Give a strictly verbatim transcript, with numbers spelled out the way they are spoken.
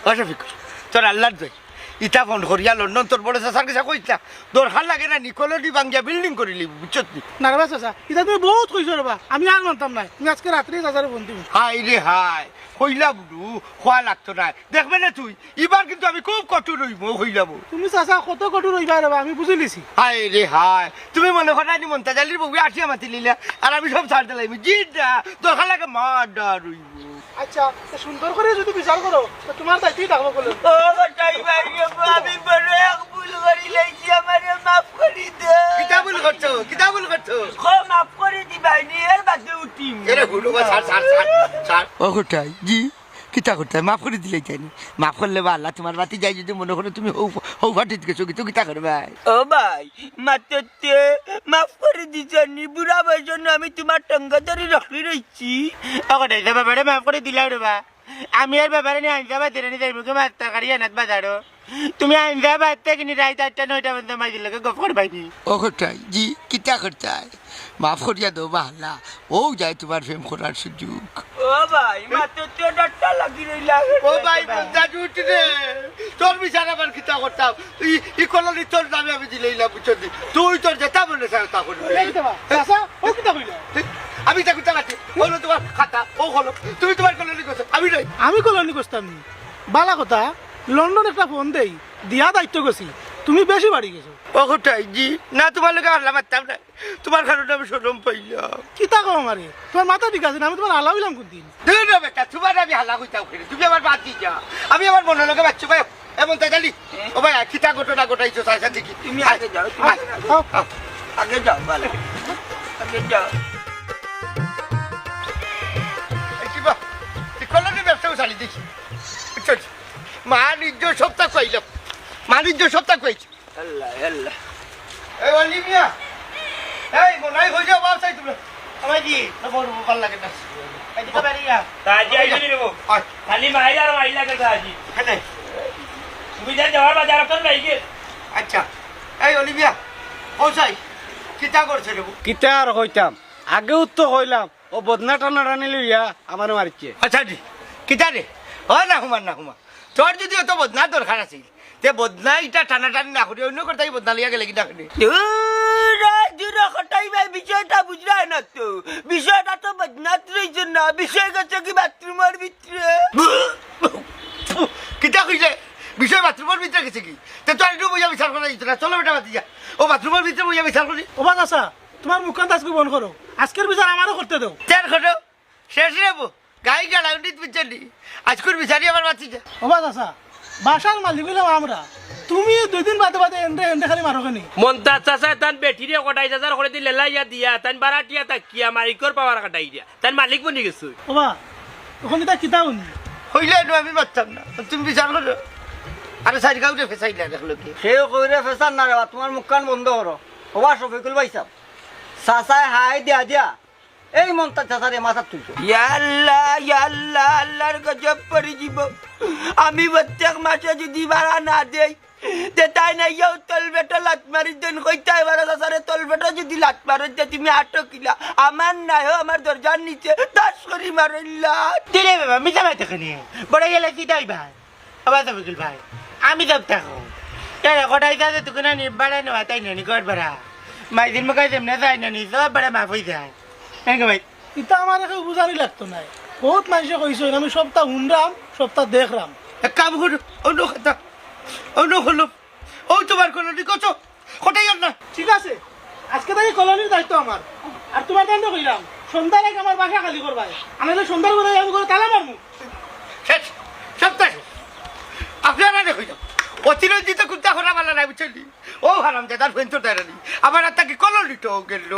ও শফিক, তোর আল্লার দোয়াই, ইতা ফোন করিয়া লন্ডন তোর বড় চাচার কাছে কইস না। দরকার লাগে না নি, কলোনি ভাঙ্গিয়া বিল্ডিং করিলি, বুঝছত নি? না রে বা চাচা, ইতা তুমি বউত কইছো রে বা, আমি আর মানতাম নায়। তুমি আজকে রাত্রেই চাচারে ফোন দিবো। হায় রে হায়, কইলা বুলু, কওয়া লাগতো নায়। দেখবে না তুই, ইবার কিন্তু আমি খুব কঠোর অইমু, কইলাম। তুমি চাচা কত কঠোর অইবা রে বা, আমি বুঝিলিছি। হায় রে হায়, তুমি মনে করো নি মন্তাজ আলীর বউয়ে আটিয়া মাতিলিলা, আর আমি সব ছাড় দিলাইমু। জি না, দরকার লাগে মার্ডার অইবো। আচ্ছা, তো সুন্দর করি যদি বিচার করো, তো তুমার দায়িত্বই থাকবো বলে। ও কটাই ভাই, আমি বড় এক ভুল করিলাইছি, আমারে মাফ করি দে। কিতা ভুল করছো? কিতা ভুল করছো? ও মাফ করি দিবাইনি, এর বাদে উঠিম। এরে হুনো বা, ছাড়, ছাড়, ছাড়, ছাড়। ও কটাই, জি, কিতা করতায়? মাফ করি দিলাইতায়নি। মাফ করলে বা আল্লাহ তুমার বাতি যাই যদি মনে করো তুমি হউ, হউ ফাটিত গেছো, কিন্তু কিতা করবায়? ও ভাই, মাততে মাফ করি দিছনি, বুড়া বয়সে আমি তুমার টঙ্গা ধরি রকি রইছি। ও কটাই, তো বাবারে মাফ করি দিলাও রে বা। আমি আর বাবারে নিয়া আইন্দা বাজারে নি যাইমু কি মাছ তরকারি আনাত বাজারো। তুমি আইন্দা বাজার থাকি নি রাইত আটটা নয়টা পর্যন্ত মাইজির লগে গপ করবায়নি। ও কটাই, জি, কিতা করতায়? মাফ করিয়া দেও বা আল্লাহ। ও যায় তুমার প্রেম করার সুযোগ। ও ভাই, মাততে ডরটা লাগি রইলা। ও ভাই, বন্দা জুট রে। তোর বিচার আবার কিতা করতাম? ই, ই কলোনি তোর নামে আমি দিলাইলাম, বুঝছস নি? তুই তোর যেতা মনে চায় তা করবি। এই তো বা, চাচা, ও কিতা কইলা? আমি তা কিতা রাখি? অইলো তুমার খাতা, ও কলম। তুমি তুমার কলোনি করছো, আমি নাই। আমি কলোনি করতাম নি। বালা কথা, লন্ডন একটা ফোন দেই, দিয়া দায়িত্ব গেছি। তুমি বেশি বাড়ি গেছো। ও কটাই, জি, না তুমার লগে আল্লাহ মারতাম না। তুমার কারণে আমি শরম পাইলাম। কিতা কও আমারে? তুমার মাথা ঠিক আছে না? আমি তুমার হালা অইলাম কোন দিন? ধুর না বেটা, তুমার আমি হালা কইতাম কেনে? তুমি আমার বাদ দি যা। আমি আমার মনর লগে বাচ্চু ভাই, এমন তাই জানি। ও ভাই, আয়, কিতা ঘটনা ঘটাইছো, চাচা দেখি। তুমি আয়, আগে যাও, তুমি আয়, আগে যাও। আয়। আগে যাও, ভালো। আগে যাও। এই কি বা, এই কলোনি ব্যবসাও চালি দেখি। বুঝছো? বাণিজ্য সপ্তাহ কইলাম। বাণিজ্য সপ্তাহ কইছি। আল্লাহ, আল্লাহ। এই অলি মিয়া, এই মনাই হই যাও, বাপ চাই তোমরা। আমার কি? না, বড় ভালো লাগে না। এই দিকে বাড়ি যা। তা আজি আইসো নি রে বউ? আয়। খালি মাইর আর মাইর লাগে তা আজি। এখানে। তুমি যা যাওয়ার বাজার কর নাই গিয়ে। আচ্ছা। এই অলি মিয়া, ও চাই, কিতা করছে রে বউ? কিতা আর কইতাম? আগেও তো কইলাম, ও বদনা টানাটানি লইয়া আমারে মারিছে। আচ্ছা জি, কিতা রে? ও না হুমা, না হুমা। তোর যদি অত বদনার দরকার আছিল, তে বদনা ইটা টানাটানি না করি অন্য কোথায় বদনা লইয়া গেলে কিতা করি? দূর, দূর, কটাই ভাই, বিষয়টা বুঝরায় না তো। বিষয়টা তো বদনাত রইছে না, বিষয় গেছে কি বাথরুমর ভিতরে। কিতা কইলে? বিষয় বাথরুমর ভিতরে গেছে কি? তে তো আর একটু বইয়া বিচার করা যেত না। চলো বেটা, বাতি যা। ও বাথরুমর ভিতরে বইয়া বিচার করি। ও বা চাচা, তুমার মুখখান আজকে বন্ধ করো। আজকের বিচার আমারে করতে দেও। তের করো। শেষ রে বউ। গাই গালা উন্ডিত বুঝছনি। আজকুর বিচারি আমার বাতি যা। ও বা চাচা, বাসার মালিক অইলাম আমরা। তুমি দুই দিন বাদে বাদে এন্ডে এন্ডে খালি মারো কেনে? মন্তাজ চাচায় তান বেটিরে কটাই হাজার করি দি লেলাইয়া দিয়া, তান বারাটিয়া তাকিয়া মাইকর পাওয়ার কাটাই দিয়া। তান মালিক বনি গেছে। ও বা, অখন ইতা কিতা হুনি? কইলে এনো আমি মারতাম না। তুমি বিচার করো। আরে সাইড গাউরে ফেসাইলা দেখলো কি? কেউ কইরে ফেসার না রে বা, তুমার মুখখান বন্ধ করো। ও বা শফিকুল ভাই সাব, চাচায় হাই দিয়া দিয়া এই মন্তাজ চাচারে মাথাত তুলছো। ইয়া আল্লাহ, ইয়া আল্লাহ, আল্লাহর গজব পড়ি যিবো। আমি প্রত্যেক মাসে যদি ভাড়া না দেই, তে তাইন আইয়াউ তলপেটো লাত মারি দেইন, কইতায় পারো চাচারে তলপেটো যদি লাত মারো, তে তুমি আটো কিলা। আমার নায়, আমার দরজার নিচে ঠাস করি মারইলা। দিলে বাবা, মিছা মাতে কেনে? বড় গেলে চিটাই ভাই। আবার তো বিকুল ভাই, আমি তো থাকো। এরে কটাই যাতে তুই না নি বাড়াই নেওয়া তাই না নি ঘর ভাড়া। মাইদিন মুখাই যেমনে যাই না নি, সব ভাড়া মাফ অই যায়। এনকে ভাই। ইতা আমারে কেউ বুঝানি লাগতো নায়। বউত মানষে কইছইন, আমি সবতা হুনরাম, সবতা দেখরাম। এক কাম করো, অন্য কথা, অন্য হলো। ও তুমার কলোনি কত? কটাই আর না। ঠিক আছে, আজকে থাকি কলোনির দায়িত্ব আমার। আর তুমার দায়িত্ব কইলাম, সন্ধ্যার আগে আমার বাসা খালি করবায়। আনাইলে সন্ধ্যার বেলায় আমি ঘরো তালা মারমু। শেষ, সপ্তাহ শেষ। আপনারা দেখো, অতিরঞ্জিত কুন্তা করা বালা নাই, বুঝছইন নি? ও হারামজাদার ফুয়েন তো দেরানি। আমার আর থাকি কলোনি তো গেল।